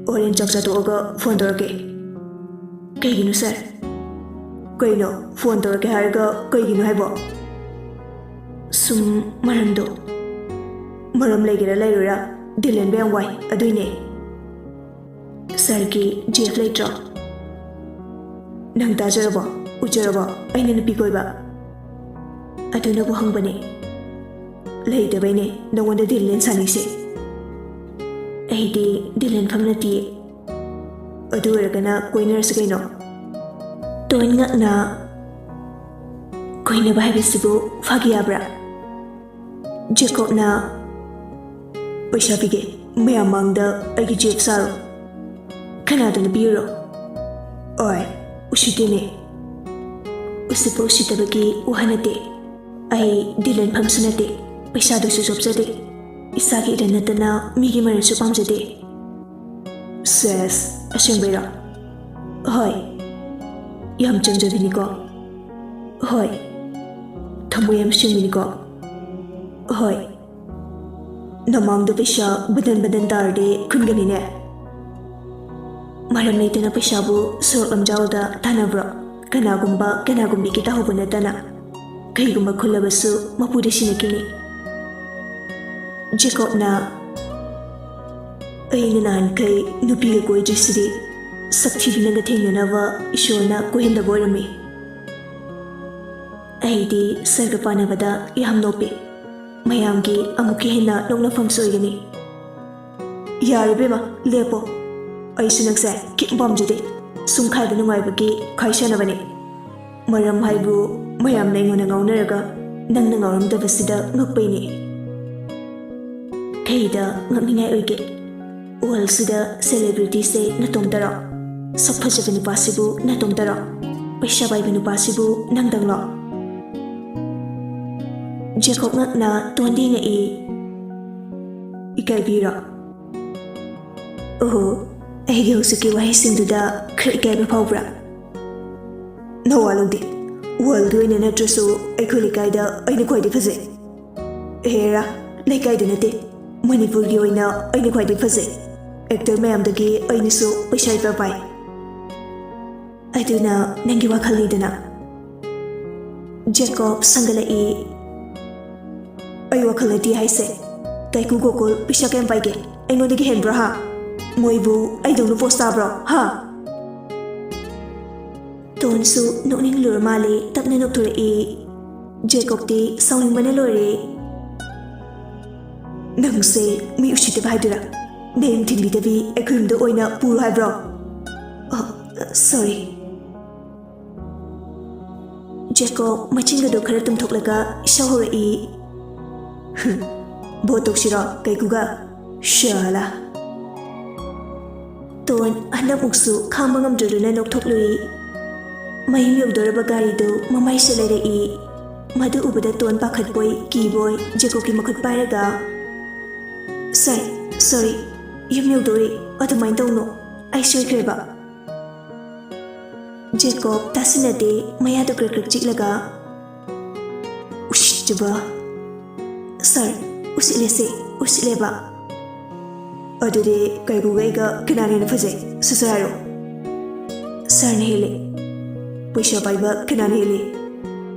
"ꯍꯣꯔꯦꯟ ꯆꯥꯛ ꯆꯥꯊꯣꯛꯑꯒ ꯐꯣꯟ ꯇꯧꯔꯛꯀꯦ꯫" "ꯀꯩꯒꯤꯅꯣ ꯁꯥꯔ?" "ꯀꯩꯅꯣ, ꯐꯣꯟ ꯇꯧꯔꯛꯀꯦ ꯍꯥꯏꯔꯒ ꯀꯩꯒꯤꯅꯣ ꯍꯥꯏꯕꯣ?" "ꯁꯨꯝ ꯃꯔꯝꯗꯣ꯫" "ꯃꯔꯝ ꯂꯩꯒꯦꯔꯥ ꯂꯩꯔꯣꯏꯔꯥ, ꯗꯤꯜ ꯂꯦꯟꯕ ꯌꯥꯝ ꯋꯥꯏ, ꯑꯗꯨꯏꯅꯦ꯫" "ꯁꯥꯔꯒꯤ ꯖꯤ ꯑꯦꯐ ꯂꯩꯇ꯭ꯔꯣ?" ꯅꯪ ꯇꯥꯖꯔꯕꯣ? ꯎꯖꯔꯕꯣ? ꯑꯩꯅ ꯅꯨꯄꯤ ꯀꯣꯏꯕ? ꯑꯗꯨꯅꯕꯨ ꯍꯪꯕꯅꯦ꯫ ꯂꯩꯇꯕꯩꯅꯦ ꯅꯉꯣꯟꯗ ꯗꯤꯜ ꯂꯦꯟ ꯁꯥꯅꯤꯁꯦ꯫ ꯑꯩꯗꯤ ꯗꯤꯜ ꯂꯦꯟꯐꯝ ꯅꯠꯇꯤꯌꯦ꯫ ꯑꯗꯨ ꯑꯣꯏꯔꯒꯅ ꯀꯣꯏꯅꯔꯁꯤ ꯀꯩꯅꯣ꯫ ꯇꯣꯟ ꯉꯛꯅ, ꯀꯣꯏꯅꯕ ꯍꯥꯏꯕꯁꯤꯕꯨ ꯐꯥꯒꯤ ꯌꯥꯕ꯭ꯔꯥ? ꯖꯦꯀꯣꯕꯅ, ꯄꯩꯁꯥ ꯄꯤꯒꯦ, ꯃꯌꯥꯝ ꯃꯥꯡꯗ ꯑꯩꯒꯤ ꯖꯦꯞ ꯁꯥꯔꯣ꯫ ꯀꯅꯥꯗꯅ ꯄꯤꯔꯨꯔꯣ? ꯑꯣꯏ, ꯎꯁꯤꯠꯇꯦꯅꯦ꯫ ꯎꯁꯤꯠꯄ ꯎꯁꯤꯠꯇꯕꯒꯤ ꯋꯥ ꯅꯠꯇꯦ꯫ ꯑꯩ ꯗꯤꯜ ꯂꯦꯟꯐꯝꯁꯨ ꯅꯠꯇꯦ, ꯄꯩꯁꯥꯗꯨꯁꯨ ꯆꯣꯞꯆꯗꯦ꯫ ꯏꯁꯥꯒꯤ ꯏꯔꯟ ꯅꯠꯇꯅ ꯃꯤꯒꯤ ꯃꯔꯟꯁꯨ ꯄꯥꯝꯖꯗꯦ꯫ ꯁꯦꯁ, ꯑꯁꯦꯡꯕꯩꯔꯣ? ꯍꯣꯏ꯫ ꯌꯥꯝ ꯆꯝꯖꯕꯤꯅꯤꯀꯣ꯫ ꯍꯣꯏ꯫ ꯊꯃꯣꯏ ꯌꯥꯝ ꯁꯦꯡꯕꯤꯅꯤꯀꯣ꯫ ꯍꯣꯏ꯫ ꯅꯃꯥꯡꯗ ꯄꯩꯁꯥ ꯕꯗꯟ ꯕꯗꯟ ꯇꯥꯔꯗꯤ ꯈꯨꯟꯒꯅꯤꯅꯦ꯫ ꯃꯔꯝ ꯂꯩꯇꯅ ꯄꯩꯁꯥꯕꯨ ꯁꯣꯔꯣꯛ ꯂꯝꯖꯥꯎꯗ ꯇꯥꯟꯅꯕ꯭ꯔꯣ? ꯀꯅꯥꯒꯨꯝꯕ ꯀꯅꯥꯒꯨꯝꯕꯤꯒꯤ ꯇꯥꯍꯧꯕ ꯅꯠꯇꯅ꯫ ꯀꯩꯒꯨꯝꯕ ꯈꯨꯜꯂꯕꯁꯨ ꯃꯄꯨꯗ ꯁꯤꯟꯅꯈꯤꯅꯤ꯫ ꯖꯦꯀꯣꯕꯅ, ꯑꯩꯅ ꯅꯍꯥꯟꯈꯩ ꯅꯨꯄꯤꯒ ꯀꯣꯏꯗ꯭ꯔꯤꯁꯤꯗꯤ ꯁꯛ ꯊꯤꯕꯤꯅꯒ ꯊꯦꯡꯅꯅꯕ ꯏꯁꯣꯔꯅ ꯀꯣꯏꯍꯟꯗꯕ ꯑꯣꯏꯔꯝꯃꯤ꯫ ꯑꯩꯗꯤ ꯁꯔꯒ ꯄꯥꯟꯅꯕꯗ ꯌꯥꯝ ꯅꯣꯞꯄꯤ꯫ ꯃꯌꯥꯝꯒꯤ ꯑꯃꯨꯛꯀ ꯍꯦꯟꯅ ꯅꯣꯛꯅꯐꯝꯁꯨ ꯑꯣꯏꯒꯅꯤ꯫ ꯌꯥꯔꯦ ꯏꯕꯦꯝꯃ, ꯂꯦꯞꯄꯣ꯫ ꯑꯩꯁꯨ ꯅꯪꯁꯦ ꯀꯩꯝ ꯄꯥꯝꯖꯗꯦ꯫ ꯁꯨꯝ ꯈꯥꯏꯕ ꯅꯨꯡꯉꯥꯏꯕꯒꯤ ꯈꯥꯏ ꯁꯥꯟꯅꯕꯅꯦ꯫ ꯃꯔꯝ ꯍꯥꯏꯕꯨ ꯃꯌꯥꯝꯅ ꯑꯩꯉꯣꯟꯗ ꯉꯥꯎꯅꯔꯒ ꯅꯪꯅ ꯉꯥꯎꯔꯝꯗꯕꯁꯤꯗ ꯉꯛꯄꯩꯅꯦ꯫ ꯀꯩꯗ ꯉꯛꯅꯤꯡꯉꯥꯏ ꯑꯣꯏꯒꯦ? ꯋꯥꯔꯜꯁꯤꯗ ꯁꯦꯂꯦꯕ꯭ꯔꯤꯇꯤꯁꯦ ꯅꯇꯣꯝꯇꯔꯣ? ꯁꯛ ꯐꯖꯕ ꯅꯨꯄꯥꯁꯤꯕꯨ ꯅꯇꯣꯝꯇꯔꯣ? ꯄꯩꯁꯥ ꯄꯥꯏꯕ ꯅꯨꯄꯥꯁꯤꯕꯨ ꯅꯪꯗꯪꯂꯣ? ꯖꯦꯀꯣꯕ ꯉꯛꯅ ꯇꯣꯟꯗꯤ ꯉꯛꯏ꯫ ꯏꯀꯥꯏꯕꯤꯔꯣ? ꯑꯣꯍꯣ, ꯑꯩꯒꯤ ꯍꯧꯖꯤꯛꯀꯤ ꯋꯥꯍꯩꯁꯤꯡꯗꯨꯗ ꯈꯔ ꯏꯀꯥꯏꯕ ꯐꯥꯎꯕ꯭ꯔꯥ? ꯅꯋꯥ ꯂꯧꯗꯦ꯫ ꯋꯥꯔꯜꯒꯤ ꯑꯣꯏꯅ ꯅꯠꯇ꯭ꯔꯁꯨ ꯑꯩꯈꯣꯏ ꯂꯩꯀꯥꯏꯗ ꯑꯩꯅ ꯈ꯭ꯋꯥꯏꯗꯒꯤ ꯐꯖꯩ꯫ ꯍꯦꯔꯥ, ꯂꯩꯀꯥꯏꯗ ꯅꯠꯇꯦ, ꯃꯅꯤꯄꯨꯔꯒꯤ ꯑꯣꯏꯅ ꯑꯩꯅ ꯈ꯭ꯋꯥꯏꯗꯒꯤ ꯐꯖꯩ꯫ ꯑꯦꯛꯇꯔ ꯃꯌꯥꯝꯗꯒꯤ ꯑꯩꯅꯁꯨ ꯄꯩꯁꯥ ꯏꯄꯥ ꯄꯥꯏ꯫ ꯑꯗꯨꯅ ꯅꯪꯒꯤ ꯋꯥꯈꯜꯅꯤꯗꯅ꯫ ꯖꯦꯀꯣꯕ ꯁꯪꯒꯠꯂꯛꯏ꯫ ꯑꯩ ꯋꯥꯈꯜ ꯅꯠꯇꯦ ꯍꯥꯏꯁꯦ꯫ ꯀꯥꯏꯀꯨ ꯒꯣꯀꯨꯜ ꯄꯩꯁꯥ ꯀꯌꯥꯝ ꯄꯥꯏꯒꯦ? ꯑꯩꯉꯣꯟꯗꯒꯤ ꯍꯦꯟꯕ꯭ꯔꯣ ꯍꯥ? ꯃꯣꯏꯕꯨ ꯑꯩꯗꯧꯅ ꯄꯣꯁ ꯇꯥꯕ꯭ꯔꯣ ꯍꯥ? ꯇꯣꯟꯁꯨ ꯅꯣꯛꯅꯤꯡꯂꯨꯔ ꯃꯥꯜꯂꯦ, ꯇꯞꯅ ꯅꯣꯛꯊꯣꯔꯛꯏ꯫ ꯖꯦꯀꯣꯕꯇꯤ ꯁꯥꯎꯅꯤꯡꯕꯅ ꯂꯣꯏꯔꯦ꯫ "ꯅꯪꯁꯦ ꯃꯤ ꯎꯁꯤꯠꯇꯕ ꯍꯥꯏꯗꯨꯔꯥ? ꯅꯌꯨꯝ ꯊꯤꯟꯕꯤꯗꯕꯤ ꯑꯩꯈꯣꯏ ꯌꯨꯝꯗ ꯑꯣꯏꯅ ꯄꯨꯔꯣ ꯍꯥꯏꯕ꯭ꯔꯣ?" "ꯑ, ꯁꯣꯔꯤ꯫" ꯖꯦꯀꯣꯕ ꯃꯆꯤꯟꯒꯗꯣ ꯈꯔ ꯇꯨꯝꯊꯣꯛꯂꯒ ꯏꯁꯧ ꯍꯧꯔꯛꯏ꯫ "ꯚꯣꯠ ꯇꯧꯁꯤꯔꯣ ꯀꯩꯀꯨꯒ? ꯁꯥꯂꯥ!" ꯇꯣꯟ ꯍꯟꯗꯛꯃꯨꯛꯁꯨ ꯈꯥꯡꯕ ꯉꯝꯗ꯭ꯔꯗꯨꯅ ꯅꯣꯛꯊꯣꯛꯂꯨꯏ꯫ ꯃꯌꯨꯝ ꯌꯧꯗꯣꯔꯕ ꯒꯥꯔꯤꯗꯨ ꯃꯃꯥꯏꯁꯦ ꯂꯩꯔꯛꯏ꯫ ꯃꯗꯨ ꯎꯕꯗ ꯇꯣꯟ ꯄꯥꯈꯠꯄꯣꯏ ꯀꯤꯕꯣꯏ ꯖꯦꯀꯣꯕꯀꯤ ꯃꯈꯨꯠ ꯄꯥꯏꯔꯒ, "ꯁꯥꯔ, ꯁꯣꯔꯤ, ꯌꯨꯝ ꯌꯧꯗꯣꯔꯦ, ꯑꯗꯨꯃꯥꯏꯅ ꯇꯧꯅꯣ, ꯑꯩ ꯁꯣꯏꯈ꯭ꯔꯦꯕ꯫" ꯖꯦꯀꯣꯕ ꯇꯥꯁꯤꯟꯅꯗꯦ, ꯃꯌꯥꯗꯨ ꯀ꯭ꯔꯛ ꯀ꯭ꯔꯛ ꯆꯤꯛꯂꯒ, "ꯎꯁꯤꯠꯇꯕ!" "ꯁꯥꯔ, ꯎꯁꯤꯠꯂꯦꯁꯦ, ꯎꯁꯤꯠꯂꯦꯕ꯫" "ꯑꯗꯨꯗꯤ ꯀꯩꯀꯨꯒ ꯑꯩꯒ ꯀꯅꯥꯅ ꯍꯦꯟꯅ ꯐꯖꯩ? ꯁꯠ ꯁꯠ ꯍꯥꯏꯔꯣ꯫" "ꯁꯥꯔꯅ ꯍꯦꯜꯂꯦ꯫ ꯄꯩꯁꯥ ꯄꯥꯏꯕ ꯀꯅꯥꯅ ꯍꯦꯜꯂꯤ?"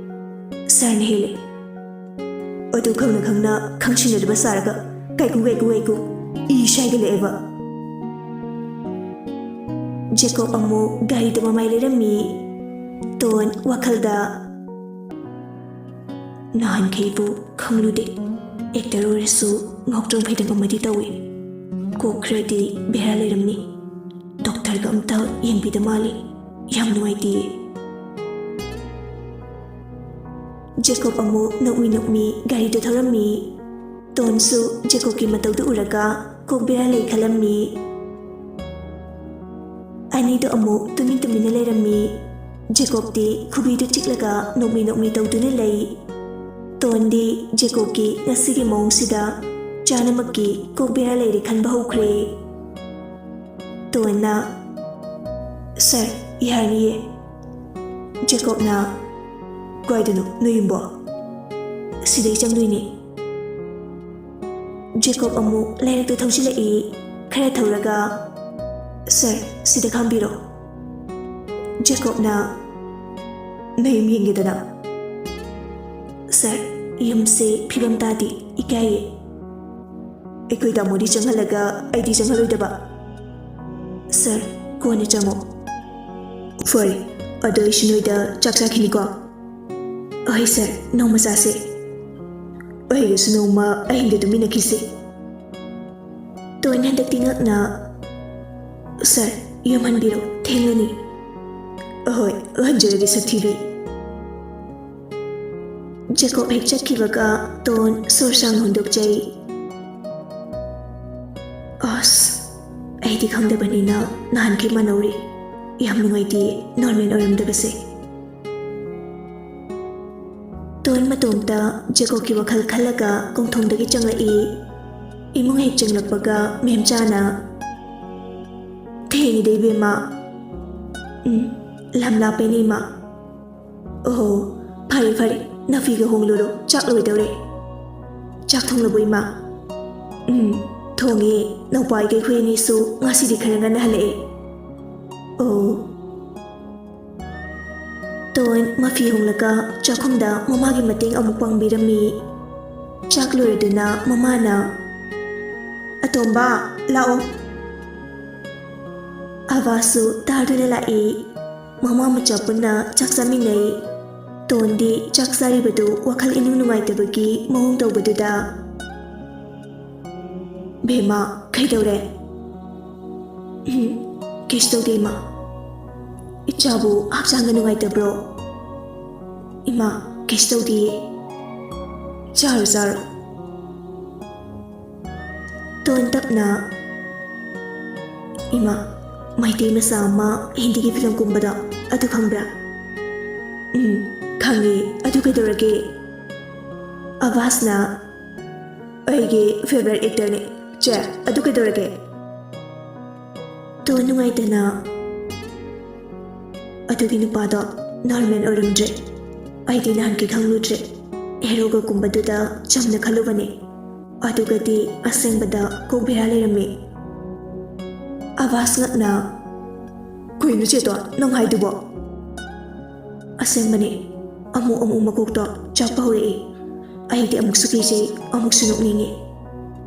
"ꯁꯥꯔꯅ ꯍꯦꯜꯂꯦ꯫" ꯑꯗꯨ ꯈꯪꯅ ꯈꯪꯅ ꯈꯪꯁꯤꯟꯅꯗꯕ ꯁꯥꯔꯒ ꯀꯩꯀꯨ, ꯀꯩꯀꯨ, ꯀꯩꯀꯨ꯫ ꯏ ꯁꯥꯏꯒꯠꯂꯛꯑꯦꯕ꯫ ꯖꯦꯀꯣꯕ ꯑꯃꯨꯛ ꯒꯥꯔꯤꯗꯨ ꯃꯃꯥꯏ ꯂꯩꯔꯝꯃꯤ꯫ ꯇꯣꯟ ꯋꯥꯈꯜꯗ, "ꯅꯍꯥꯟꯈꯩꯕꯨ ꯈꯪꯂꯨꯗꯦ꯫ ꯑꯦꯛꯇꯔ ꯑꯣꯏꯔꯁꯨ ꯉꯥꯎꯇ꯭ꯔꯪ ꯐꯩꯗꯪ ꯑꯃꯗꯤ ꯇꯧꯏ꯫ ꯀꯣꯛ ꯈꯔꯗꯤ ꯕꯦꯔꯥ ꯂꯩꯔꯝꯅꯤ꯫ ꯗꯣꯛꯇꯔꯒ ꯑꯝꯇ ꯌꯦꯡꯕꯤꯗ ꯃꯥꯜꯂꯤ꯫ ꯌꯥꯝ ꯅꯨꯡꯉꯥꯏꯇꯦ꯫" ꯖꯦꯀꯣꯕ ꯑꯃꯨꯛ ꯅꯣꯛꯃꯤ ꯅꯣꯛꯃꯤ ꯒꯥꯔꯤꯗꯨ ꯊꯧꯔꯝꯃꯤ꯫ ꯇꯣꯟꯁꯨ ꯖꯦꯀꯣꯕꯀꯤ ꯃꯇꯧꯗꯨ ꯎꯔꯒ ꯀꯣꯛ ꯕꯦꯔꯥ ꯂꯩ ꯈꯜꯂꯝꯃꯤ꯫ ꯑꯅꯤꯗꯨ ꯑꯃꯨꯛ ꯇꯨꯃꯤꯟ ꯇꯨꯃꯤꯟꯅ ꯂꯩꯔꯝꯃꯤ꯫ ꯖꯦꯀꯣꯕꯇꯤ ꯈꯨꯕꯤꯗꯨ ꯆꯤꯛꯂꯒ ꯅꯣꯛꯃꯤ ꯅꯣꯛꯃꯤ ꯇꯧꯗꯨꯅ ꯂꯩ꯫ ꯇꯣꯟꯗꯤ ꯖꯦꯀꯣꯕꯀꯤ ꯉꯁꯤꯒꯤ ꯃꯑꯣꯡꯁꯤꯗ ꯆꯥꯅꯃꯛꯀꯤ ꯀꯣꯛ ꯕꯦꯔꯥ ꯂꯩꯔꯦ ꯈꯟꯕ ꯍꯧꯈ꯭ꯔꯦ꯫ ꯇꯣꯟꯅ, "ꯁꯥꯔ, ꯌꯥꯔꯅꯤꯌꯦ꯫" ꯖꯦꯀꯣꯕꯅ, "ꯀꯥꯏꯗꯅꯣ ꯅꯣꯏ ꯌꯨꯝꯕꯣ?" "ꯁꯤꯗꯩ ꯆꯪꯗꯣꯏꯅꯦ꯫" ꯖꯦꯀꯣꯕ ꯑꯃꯨꯛ ꯂꯥꯏꯔꯛꯇ ꯊꯧꯖꯤꯜꯂꯛꯏ꯫ ꯈꯔ ꯊꯧꯔꯒ, "ꯁꯥꯔ, ꯁꯤꯗ ꯈꯥꯝꯕꯤꯔꯣ꯫" ꯖꯦꯀꯣꯕꯅ, "ꯅꯌꯨꯝ ꯌꯦꯡꯒꯦꯗꯅ꯫" "ꯁꯥꯔ, ꯌꯨꯝꯁꯦ ꯐꯤꯕꯝ ꯇꯥꯗꯦ, ꯏꯀꯥꯏꯌꯦ꯫" "ꯑꯩꯈꯣꯏ ꯇꯥꯃꯣꯗꯤ ꯆꯪꯍꯜꯂꯒ ꯑꯩꯗꯤ ꯆꯪꯍꯜꯂꯣꯏꯗꯕ?" "ꯁꯥꯔ, ꯀꯣꯟꯅ ꯆꯪꯉꯣ꯫" "ꯐꯔꯦ, ꯑꯗꯣ ꯑꯩꯁꯨ ꯅꯣꯏꯗ ꯆꯥꯛ ꯆꯥꯈꯤꯅꯤꯀꯣ꯫ ꯑꯍꯣꯏ ꯁꯥꯔ, ꯅꯣꯡꯃ ꯆꯥꯁꯦ꯫ ꯑꯩꯒꯁꯨ ꯅꯣꯡꯃ ꯑꯍꯤꯡꯗ ꯇꯨꯃꯤꯟꯅꯈꯤꯁꯦ꯫ ꯇꯣꯟ ꯍꯟꯗꯛꯇꯤ ꯉꯛꯅ, "ꯁꯥꯔ, ꯌꯨꯝ ꯍꯟꯕꯤꯔꯣ, ꯊꯦꯡꯂꯅꯤ꯫" "ꯑꯍꯣꯏ, ꯍꯟꯖꯔꯒꯦ ꯁꯛꯊꯤꯕꯤ꯫" ꯖꯦꯀꯣꯕ ꯍꯦꯛ ꯆꯠꯈꯤꯕꯒ ꯇꯣꯟ ꯁꯣꯔ ꯁꯥꯡꯅ ꯍꯣꯟꯗꯣꯛꯆꯩ꯫ ꯑꯁ, ꯑꯩꯗꯤ ꯈꯪꯗꯕꯅꯤꯅ ꯅꯍꯥꯟꯈꯩ ꯃꯥꯟꯅꯧꯔꯤ꯫ ꯌꯥꯝ ꯅꯨꯡꯉꯥꯏꯇꯦ ꯅꯣꯔꯃꯦꯜ ꯑꯣꯏꯔꯝꯗꯕꯁꯦ꯫ ꯇꯣꯟ ꯃꯇꯣꯝꯇ ꯖꯦꯀꯣꯕꯀꯤ ꯋꯥꯈꯜ ꯈꯜꯂꯒ ꯀꯣꯡꯊꯣꯡꯗꯒꯤ ꯆꯪꯂꯛꯏ꯫ ꯏꯃꯨꯡ ꯍꯦꯛ ꯆꯪꯂꯛꯄꯒ ꯃꯦꯝꯆꯥꯅ, "ꯊꯦꯡꯉꯤꯗ ꯏꯕꯦꯝꯃ꯫" "ꯎꯝ, ꯂꯝ ꯂꯥꯞꯄꯦꯅꯦ ꯏꯃꯥ꯫" "ꯑꯣꯍꯣ, ꯐꯔꯦ ꯐꯔꯦ, ꯅꯐꯤꯒ ꯍꯣꯡꯂꯨꯔꯣ, ꯆꯥꯛ ꯂꯣꯏꯗꯧꯔꯦ꯫" "ꯆꯥꯛ ꯊꯣꯡꯂꯕꯣ ꯏꯃꯥ?" "ꯎꯝ, ꯊꯣꯡꯉꯦ꯫ ꯅꯧꯄꯥꯏꯒ ꯑꯩꯈꯣꯏ ꯑꯅꯤꯁꯨ ꯉꯁꯤꯗꯤ ꯈꯔ ꯉꯟꯅ ꯍꯜꯂꯛꯑꯦ꯫" "ꯑꯣ꯫" ꯇꯣꯟ ꯃꯐꯤ ꯍꯣꯡꯂꯒ ꯆꯥꯛꯈꯨꯝꯗ ꯃꯃꯥꯒꯤ ꯃꯇꯦꯡ ꯑꯃꯨꯛ ꯄꯥꯡꯕꯤꯔꯝꯃꯤ꯫ ꯆꯥꯛ ꯂꯣꯏꯔꯗꯨꯅ ꯃꯃꯥꯅ, "ꯑꯇꯣꯝꯕ, ꯂꯥꯛꯑꯣ꯫" ꯑꯕꯥꯁꯁꯨ ꯇꯥꯗꯨꯅ ꯂꯥꯛꯏ꯫ ꯃꯃꯥ ꯃꯆꯥ ꯄꯨꯟꯅ ꯆꯥꯛ ꯆꯥꯃꯤꯟꯅꯩ꯫ ꯇꯣꯟꯗꯤ ꯆꯥꯛ ꯆꯥꯔꯤꯕꯗꯨ ꯋꯥꯈꯜ ꯏꯅꯨꯡ ꯅꯨꯡꯉꯥꯏꯇꯕꯒꯤ ꯃꯑꯣꯡ ꯇꯧꯕꯗꯨꯗ, "ꯕꯦꯝꯃ, ꯀꯩꯗꯧꯔꯦ?" "ꯎꯝ, ꯀꯩꯁꯨ ꯇꯧꯗꯦ ꯏꯃꯥ꯫ ꯏꯆꯥꯕꯨ ꯍꯛꯆꯥꯡꯒ ꯅꯨꯡꯉꯥꯏꯇꯕ꯭ꯔꯣ?" "ꯏꯃꯥ, ꯀꯩꯁꯨ ꯇꯧꯗꯤꯌꯦ꯫ ꯆꯥꯔꯣ, ꯆꯥꯔꯣ꯫" ꯇꯣꯟ ꯇꯞꯅ, "ꯏꯃꯥ, ꯃꯩꯇꯩ ꯃꯆꯥ ꯑꯃ ꯍꯤꯟꯗꯤꯒꯤ ꯐꯤꯂꯝ ꯀꯨꯝꯕꯗꯣ, ꯑꯗꯨ ꯈꯪꯕ꯭ꯔꯥ?" "ꯎꯝ, ꯈꯪꯉꯤ꯫ ꯑꯗꯨ ꯀꯩꯗꯧꯔꯒꯦ?" ꯑꯕꯥꯁꯅ, "ꯑꯩꯒꯤ ꯐꯦꯚꯔꯥꯏꯠ ꯑꯦꯛꯇꯔꯅꯤ꯫ ꯆꯦ, ꯑꯗꯨ ꯀꯩꯗꯧꯔꯒꯦ?" ꯇꯣꯟ ꯅꯨꯡꯉꯥꯏꯇꯅ, "ꯑꯗꯨꯒꯤ ꯅꯨꯄꯥꯗꯣ ꯅꯣꯔꯃꯦꯜ ꯑꯣꯏꯔꯝꯗ꯭ꯔꯦ꯫ ꯑꯩꯗꯤ ꯅꯍꯥꯟꯒꯤ ꯈꯪꯂꯨꯗ꯭ꯔꯦ꯫ ꯍꯦꯔꯣꯒ ꯀꯨꯝꯕꯗꯨꯗ ꯆꯝꯅ ꯈꯜꯂꯨꯕꯅꯦ꯫ ꯑꯗꯨꯒꯗꯤ ꯑꯁꯦꯡꯕꯗ ꯀꯣꯛ ꯕꯦꯔꯥ ꯂꯩꯔꯝꯃꯤ꯫" ꯑꯕꯥꯁ ꯉꯛꯅ, "ꯀꯩꯅꯣ ꯆꯦꯇꯣꯟ, ꯅꯪ ꯍꯥꯏꯗꯨꯕꯣ?" "ꯑꯁꯦꯡꯕꯅꯦ, ꯑꯃꯨꯛ ꯑꯃꯨꯛ ꯃꯀꯣꯛꯇꯣ ꯆꯥꯛꯄ ꯍꯧꯔꯛꯏ꯫ ꯑꯩꯗꯤ ꯑꯃꯨꯛꯁꯨ ꯀꯤꯖꯩ, ꯑꯃꯨꯛꯁꯨ ꯅꯣꯛꯅꯤꯡꯉꯤ꯫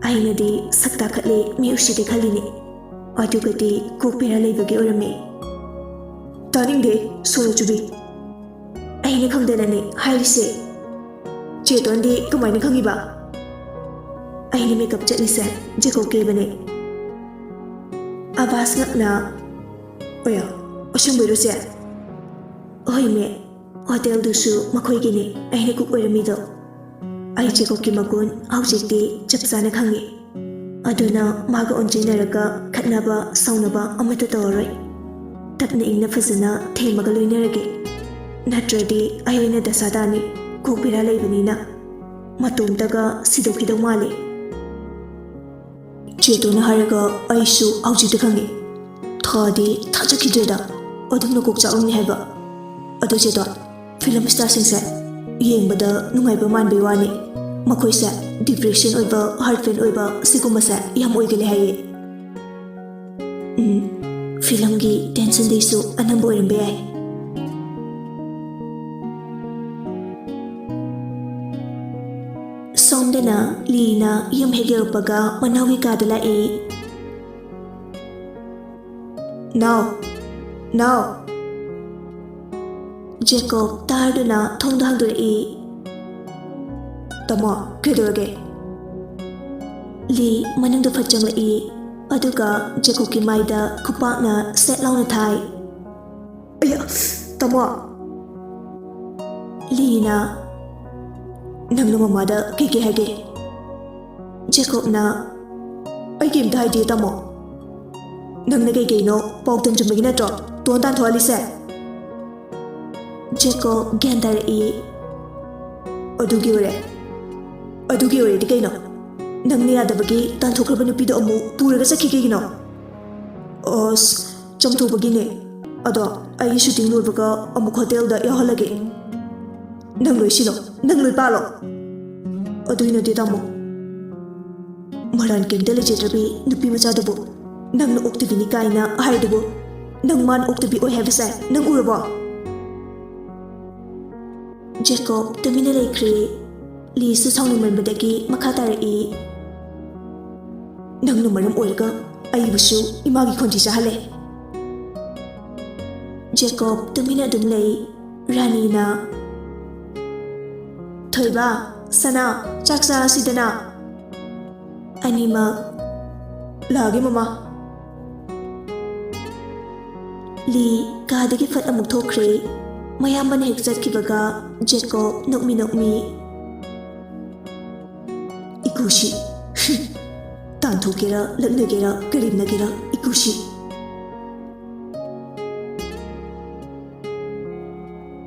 ꯑꯩꯅꯗꯤ ꯁꯛ ꯇꯥꯈꯠꯂꯦ, ꯃꯤ ꯎꯁꯤꯠꯇꯦ ꯈꯜꯂꯤꯅꯤ꯫ ꯑꯗꯨꯒꯗꯤ ꯀꯣꯛ ꯕꯦꯔꯥ ꯂꯩꯕꯒꯤ ꯑꯣꯏꯔꯝꯃꯦ꯫" ꯇꯥꯅꯤꯡꯗꯦ, ꯁꯣꯅꯣ ꯆꯨꯕꯤ꯫ ꯑꯩꯅ ꯈꯪꯗꯅꯅꯦ ꯍꯥꯏꯔꯤꯁꯦ꯫ ꯆꯦꯇꯣꯟꯗꯤ ꯀꯃꯥꯏꯅ ꯈꯪꯉꯤꯕ? ꯑꯩꯅ ꯃꯦꯀꯞ ꯆꯠꯂꯤꯁꯦ ꯖꯦꯀꯣꯕ ꯀꯦꯕꯅꯦ꯫ ꯑꯕꯥꯁ ꯉꯛꯅ, "ꯑꯣꯌꯥ, ꯑꯁꯦꯡꯕꯩꯔꯣ ꯆꯦ?" "ꯍꯣꯏ ꯃꯦ, ꯍꯣꯇꯦꯜꯗꯨꯁꯨ ꯃꯈꯣꯏꯒꯤꯅꯦ, ꯑꯩꯅ ꯀꯨꯛ ꯑꯣꯏꯔꯝꯃꯤꯗꯣ꯫ ꯑꯩ ꯖꯦꯀꯣꯕꯀꯤ ꯃꯒꯨꯟ ꯍꯧꯖꯤꯛꯇꯤ ꯆꯞ ꯆꯥꯅ ꯈꯪꯉꯤ꯫ ꯑꯗꯨꯅ ꯃꯥꯒ ꯑꯣꯟꯁꯤꯟꯅꯔꯒ ꯈꯠꯅꯕ ꯁꯥꯎꯅꯕ ꯑꯃꯠꯇ ꯇꯧꯔꯔꯣꯏ꯫ ꯇꯞꯅ ꯏꯪꯅ ꯐꯖꯅ ꯊꯦꯝꯃꯒ ꯂꯣꯏꯅꯔꯒꯦ꯫ ꯅꯠꯇ꯭ꯔꯗꯤ ꯑꯩ ꯑꯣꯏꯅ ꯗꯁꯥ ꯇꯥꯅꯤ, ꯀꯣꯛ ꯕꯦꯔꯥ ꯂꯩꯕꯅꯤꯅ꯫ ꯃꯇꯣꯝꯇꯒ ꯁꯤꯗꯣꯛꯈꯤꯗꯧ ꯃꯥꯜꯂꯤ꯫" ꯆꯦꯇꯣꯟꯅ ꯍꯥꯏꯔꯒ ꯑꯩꯁꯨ ꯍꯧꯖꯤꯛꯇ ꯈꯪꯉꯤ꯫ ꯊꯥꯗꯤ ꯊꯥꯖꯈꯤꯗ꯭ꯔꯦꯗ, ꯑꯗꯨꯝꯅ ꯀꯣꯛ ꯆꯥꯛꯂꯝꯅꯤ ꯍꯥꯏꯕ꯫ ꯑꯗꯣ ꯆꯦꯇꯣꯟ, ꯐꯤꯂꯝ ꯁ꯭ꯇꯥꯔꯁꯤꯡꯁꯦ ꯌꯦꯡꯕꯗ ꯅꯨꯡꯉꯥꯏꯕ ꯃꯥꯟꯕꯩ ꯋꯥꯅꯤ꯫ ꯃꯈꯣꯏꯁꯦ ꯗꯤꯄ꯭ꯔꯦꯁꯟ ꯑꯣꯏꯕ, ꯍꯥꯔꯠ ꯄꯦꯟ ꯑꯣꯏꯕ, ꯁꯤꯒꯨꯝꯕꯁꯦ ꯌꯥꯝ ꯑꯣꯏꯒꯜꯂꯦ ꯍꯥꯏꯌꯦ꯫ ꯎꯝ, ꯐꯤꯂꯝꯒꯤ ꯇꯦꯟꯁꯟꯗꯩꯁꯨ ꯑꯅꯝꯕ ꯑꯣꯏꯔꯝꯕ ꯌꯥꯏ꯫ ꯁꯣꯝꯗꯅ ꯂꯤꯅ ꯌꯨꯝ ꯍꯦꯛ ꯌꯧꯔꯛꯄꯒ ꯃꯅꯥꯎꯒꯤ ꯀꯥꯗ ꯂꯥꯛꯏ꯫ "ꯅꯥꯎ, ꯅꯥꯎ!" ꯖꯦꯀꯣꯕ ꯇꯥꯔꯗꯨꯅ ꯊꯣꯡꯗꯣ ꯍꯥꯡꯗꯣꯔꯛꯏ꯫ "ꯇꯥꯃꯣ, ꯀꯩꯗꯧꯔꯒꯦ?" ꯂꯤ ꯃꯅꯨꯡꯗ ꯐꯠ ꯆꯪꯂꯛꯏ, ꯑꯗꯨꯒ ꯖꯦꯀꯣꯕꯀꯤ ꯃꯥꯏꯗ ꯈꯨꯄꯥꯛꯅ ꯁꯦꯠ ꯂꯥꯎꯅ ꯊꯥꯏ꯫ "ꯑꯌꯥ, ꯇꯥꯃꯣ!" ꯂꯤꯅ, "ꯅꯪꯅ ꯃꯃꯥꯗ ꯀꯩꯀꯩ ꯍꯥꯏꯒꯦ?" ꯖꯦꯀꯣꯕꯅ, "ꯑꯩ ꯀꯩꯝꯇ ꯍꯥꯏꯗꯦ, ꯇꯥꯃꯣ꯫ ꯅꯪꯅ ꯀꯩꯀꯩꯅꯣ ꯄꯥꯎ ꯇꯝꯖꯟꯕꯒꯤ ꯅꯠꯇ꯭ꯔꯣ ꯇꯣꯟ ꯇꯥꯟꯊꯣꯛꯍꯜꯂꯤꯁꯦ?" ꯖꯦꯀꯣꯕ ꯒ꯭ꯌꯥꯟ ꯇꯥꯔꯛꯏ꯫ "ꯑꯗꯨꯒꯤ ꯑꯣꯏꯔꯦ? ꯑꯗꯨꯒꯤ ꯑꯣꯏꯔꯗꯤ ꯀꯩꯅꯣ? ꯅꯪꯅ ꯌꯥꯗꯕꯒꯤ ꯇꯥꯟꯊꯣꯛꯈ꯭ꯔꯕ ꯅꯨꯄꯤꯗꯣ ꯑꯃꯨꯛ ꯄꯨꯔꯒ ꯆꯠꯈꯤ ꯀꯩꯒꯤꯅꯣ?" "ꯑꯁ, ꯆꯝꯊꯣꯛꯄꯒꯤꯅꯦ꯫ ꯑꯗꯣ ꯑꯩꯒꯤ ꯁꯨꯇꯤꯡ ꯂꯣꯏꯕꯒ ꯑꯃꯨꯛ ꯍꯣꯇꯦꯜꯗ ꯌꯥꯎꯍꯜꯂꯒꯦ꯫ ꯅꯪ ꯂꯣꯏ ꯁꯤꯜꯂꯣ, ꯅꯪ ꯂꯣꯏ ꯄꯥꯜꯂꯣ꯫" "ꯑꯗꯨꯏ ꯅꯠꯇꯦ, ꯇꯥꯃꯣ꯫ ꯃꯔꯥꯟ ꯀꯩꯝꯇ ꯂꯩꯖꯗ꯭ꯔꯕꯤ ꯅꯨꯄꯤ ꯃꯆꯥꯗꯨꯕꯨ ꯅꯪꯅ ꯑꯣꯛꯇꯕꯤꯅꯤ ꯀꯥꯏꯅ ꯍꯥꯏꯔꯤꯗꯨꯕꯨ, ꯅꯪ ꯃꯥꯅ ꯑꯣꯛꯇꯕꯤ ꯑꯣꯏ ꯍꯥꯏꯕꯁꯦ ꯅꯪ ꯎꯔꯕꯣ?" ꯖꯦꯀꯣꯕ ꯇꯨꯃꯤꯟꯅ ꯂꯩꯈ꯭ꯔꯦ꯫ ꯂꯤꯁꯨ ꯁꯥꯎꯅꯤꯡꯃꯟꯕꯗꯒꯤ ꯃꯈꯥ ꯇꯥꯔꯛꯏ, "ꯅꯪꯅ ꯃꯔꯝ ꯑꯣꯏꯔꯒ ꯑꯩꯕꯨꯁꯨ ꯏꯃꯥꯒꯤ ꯈꯣꯟꯊꯤ ꯆꯥꯍꯜꯂꯦ꯫" ꯖꯦꯀꯣꯕ ꯇꯨꯃꯤꯟꯅ ꯑꯗꯨꯝ ꯂꯩ꯫ ꯔꯥꯅꯤꯅ, "ꯊꯣꯏꯕ, ꯁꯅꯥ, ꯆꯥꯛ ꯆꯥꯔꯁꯤꯗꯅ꯫" ꯑꯅꯤꯃꯛ, "ꯂꯥꯛꯑꯒꯦ, ꯃꯃꯥ꯫" ꯂꯤ ꯀꯥꯗꯒꯤ ꯐꯠ ꯑꯃꯨꯛ ꯊꯣꯛꯈ꯭ꯔꯦ꯫ ꯃꯌꯥꯝꯕꯅ ꯍꯦꯛ ꯆꯠꯈꯤꯕꯒ ꯖꯦꯀꯣꯕ ꯅꯣꯛꯃꯤ ꯅꯣꯛꯃꯤ, "ꯏꯀꯨꯁꯤ, ꯇꯥꯟꯊꯣꯛꯀꯦꯔꯥ, ꯂꯛꯅꯒꯦꯔꯥ, ꯀꯔꯦꯝꯅꯒꯦꯔꯥ, ꯏꯀꯨꯁꯤ꯫"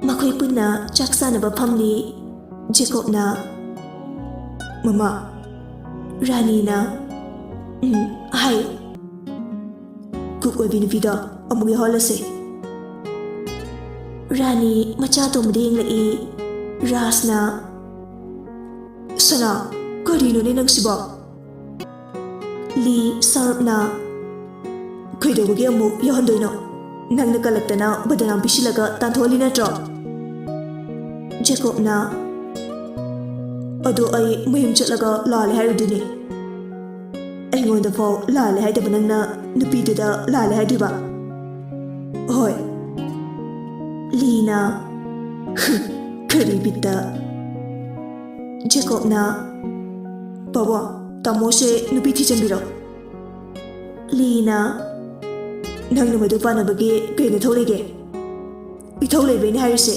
ꯃꯈꯣꯏ ꯄꯨꯟꯅ ꯆꯥꯛ ꯆꯥꯅꯕ ꯐꯝꯂꯤ꯫ ꯖꯦꯀꯣꯕꯅ, "ꯃꯃꯥ꯫" ꯔꯥꯅꯤꯅ, "ꯎꯝ, ꯍꯥꯏꯌꯨ꯫" "ꯀꯨꯛ ꯑꯣꯏꯕꯤ ꯅꯨꯄꯤꯗꯣ ꯑꯃꯨꯛ ꯌꯥꯎꯍꯜꯂꯁꯦ꯫" ꯔꯥꯅꯤ ꯃꯆꯥ ꯑꯇꯣꯝꯕꯗ ꯌꯦꯡꯂꯛꯏ꯫ ꯔꯥꯖꯅ, "ꯁꯅꯥ, ꯀꯔꯤꯅꯣꯅꯦ ꯅꯪꯁꯤꯕꯣ?" ꯂꯤ ꯁꯥꯎꯔꯞꯅ, "ꯀꯩꯗꯧꯕꯒꯤ ꯑꯃꯨꯛ ꯌꯥꯎꯍꯟꯗꯣꯏꯅꯣ? ꯅꯪꯅ ꯀꯜꯂꯛꯇꯅ ꯕꯗꯅꯥꯝ ꯄꯤꯁꯤꯜꯂꯒ ꯇꯥꯟꯊꯣꯛꯍꯜꯂꯤ ꯅꯠꯇ꯭ꯔꯣ?" ꯖꯦꯀꯣꯕꯅ, "ꯑꯗꯣ ꯑꯩ ꯃꯌꯨꯝ ꯆꯠꯂꯒ ꯂꯥꯜꯂꯦ ꯍꯥꯏꯔꯨꯗꯣꯏꯅꯦ꯫ ꯑꯩꯉꯣꯟꯗ ꯐꯥꯎ ꯂꯥꯜꯂꯦ ꯍꯥꯏꯗꯕ ꯅꯪꯅ ꯅꯨꯄꯤꯗꯨꯗ ꯂꯥꯜꯂꯦ ꯍꯥꯏꯗꯣꯏꯕ?" "ꯍꯣꯏ꯫" ꯂꯤꯅ, "ꯀꯔꯤ ꯕꯤꯠꯇ?" ꯖꯦꯀꯣꯕꯅ, "ꯄꯥꯕꯨꯡ, ꯇꯥꯃꯣꯁꯦ ꯅꯨꯄꯤ ꯊꯤꯖꯤꯟꯕꯤꯔꯣ꯫" ꯂꯤꯅ, "ꯅꯪꯅ ꯃꯗꯨ ꯄꯥꯟꯅꯕꯒꯤ ꯀꯩ ꯅꯊꯧ ꯂꯩꯒꯦ?" "ꯏꯊꯧ ꯂꯩꯕꯩꯅꯦ ꯍꯥꯏꯔꯤꯁꯦ꯫"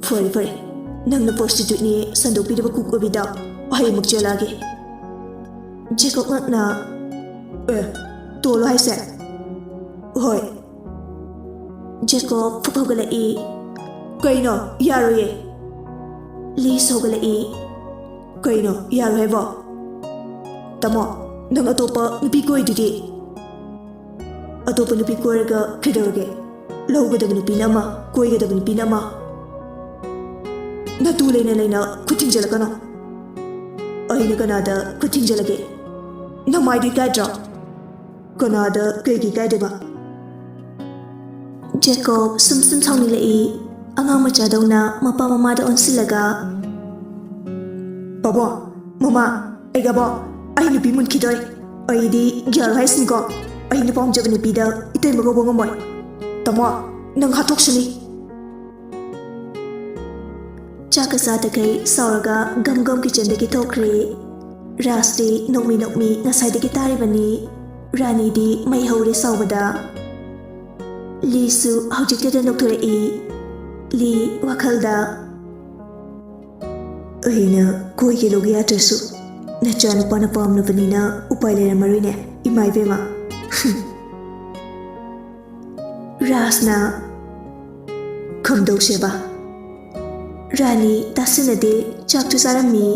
"ꯐꯔꯦ, ꯐꯔꯦ, ꯅꯪꯅ ꯄ꯭ꯔꯣꯁꯇꯤꯇ꯭ꯌꯨꯠꯅꯦ ꯁꯟꯗꯣꯛꯄꯤꯔꯕ ꯀꯨꯛ ꯑꯣꯏꯕꯤꯗ ꯑꯩ ꯑꯃꯨꯛ ꯆꯦꯜꯂꯛꯑꯒꯦ꯫" ꯖꯦꯀꯣꯕ ꯉꯛꯅ, "ꯑꯦ, ꯇꯣꯜꯂꯣ ꯍꯥꯏꯁꯦ?" "ꯍꯣꯏ꯫" ꯖꯦꯀꯣꯕ ꯐꯨꯛ ꯍꯧꯒꯠꯂꯛꯏ꯫ "ꯀꯩꯅꯣ? ꯌꯥꯔꯣꯏꯌꯦ!" ꯂꯤꯁꯨ ꯍꯧꯒꯠꯂꯛꯏ꯫ "ꯀꯩꯅꯣ ꯌꯥꯔꯣꯏ ꯍꯥꯏꯕꯣ? ꯇꯥꯃꯣ, ꯅꯪ ꯑꯇꯣꯞꯄ ꯅꯨꯄꯤ ꯀꯣꯏꯗꯨꯗꯤ?" "ꯑꯇꯣꯞꯄ ꯅꯨꯄꯤ ꯀꯣꯏꯔꯒ ꯀꯩꯗꯧꯔꯒꯦ? ꯂꯧꯒꯗꯕ ꯅꯨꯄꯤꯅ ꯑꯃ, ꯀꯣꯏꯒꯗꯕ ꯅꯨꯄꯤꯅ ꯑꯃ꯫ ꯅꯇꯨ ꯂꯩꯅ ꯂꯩꯅ ꯈꯨꯠ ꯊꯤꯡꯖꯤꯜꯂꯛꯀꯅꯣ꯫" "ꯑꯩꯅ ꯀꯅꯥꯗ ꯈꯨꯠ ꯊꯤꯡꯖꯤꯜꯂꯒꯦ? ꯅꯃꯥꯏꯗꯨ ꯏꯀꯥꯏꯗ꯭ꯔꯣ?" "ꯀꯅꯥꯗ ꯀꯩꯒꯤ ꯏꯀꯥꯏꯗꯣꯏꯕ?" ꯖꯦꯀꯣꯕ ꯁꯨꯝ ꯁꯨꯝ ꯁꯥꯎꯅꯤꯡꯂꯛꯏ꯫ ꯑꯉꯥꯡ ꯃꯆꯥꯗꯧꯅ ꯃꯄꯥ ꯃꯃꯥꯗ ꯑꯣꯟꯁꯤꯜꯂꯒ, "ꯄꯥꯕꯨꯡ, ꯃꯃꯥ, ꯑꯩꯒꯕꯣ, ꯑꯩ ꯅꯨꯄꯤ ꯃꯨꯟꯈꯤꯗꯣꯏ꯫ ꯑꯩꯗꯤ ꯒ꯭ꯌꯥꯔ ꯍꯥꯏꯁꯤꯅꯤꯀꯣ, ꯑꯩꯅ ꯄꯥꯝꯖꯕ ꯅꯨꯄꯤꯗ ꯏꯇꯩꯃ ꯀꯧꯕ ꯉꯝꯃꯣꯏ꯫" ꯇꯥꯃꯣ, ꯅꯪ ꯍꯥꯠꯇꯣꯛꯁꯅꯤ꯫ ꯆꯥꯛꯀ ꯆꯥꯗꯈꯩ ꯁꯥꯎꯔꯒ ꯒꯝ ꯒꯝ ꯀꯤꯆꯟꯗꯒꯤ ꯊꯣꯛꯈ꯭ꯔꯦ꯫ ꯔꯥꯖꯇꯤ ꯅꯣꯛꯃꯤ ꯅꯣꯛꯃꯤ ꯉꯁꯥꯏꯗꯒꯤ ꯇꯥꯔꯤꯕꯅꯤ꯫ ꯔꯥꯅꯤꯗꯤ ꯃꯩ ꯍꯧꯔꯦ ꯁꯥꯎꯕꯗ꯫ ꯂꯤꯁꯨ ꯍꯧꯖꯤꯛꯇꯗ ꯅꯣꯛꯊꯣꯔꯛꯏ꯫ ꯂꯤ ꯋꯥꯈꯜꯗ, "ꯑꯩꯅ ꯀꯣꯏꯒꯦ ꯂꯧꯒꯦ ꯌꯥꯗ꯭ꯔꯁꯨ ꯅꯆꯥꯅꯨꯄꯥꯅ ꯄꯥꯝꯂꯕꯅꯤꯅ ꯎꯄꯥꯏ ꯂꯩꯔꯝꯃꯔꯣꯏꯅꯦ, ꯏꯃꯥ ꯏꯕꯦꯝꯃ꯫" ꯔꯥꯖꯅ, "ꯈꯝꯗꯧꯁꯦꯕ꯫" ꯔꯥꯅꯤ ꯇꯥꯁꯤꯟꯅꯗꯦ, ꯆꯥꯛꯁꯨ ꯆꯥꯔꯝꯃꯤ꯫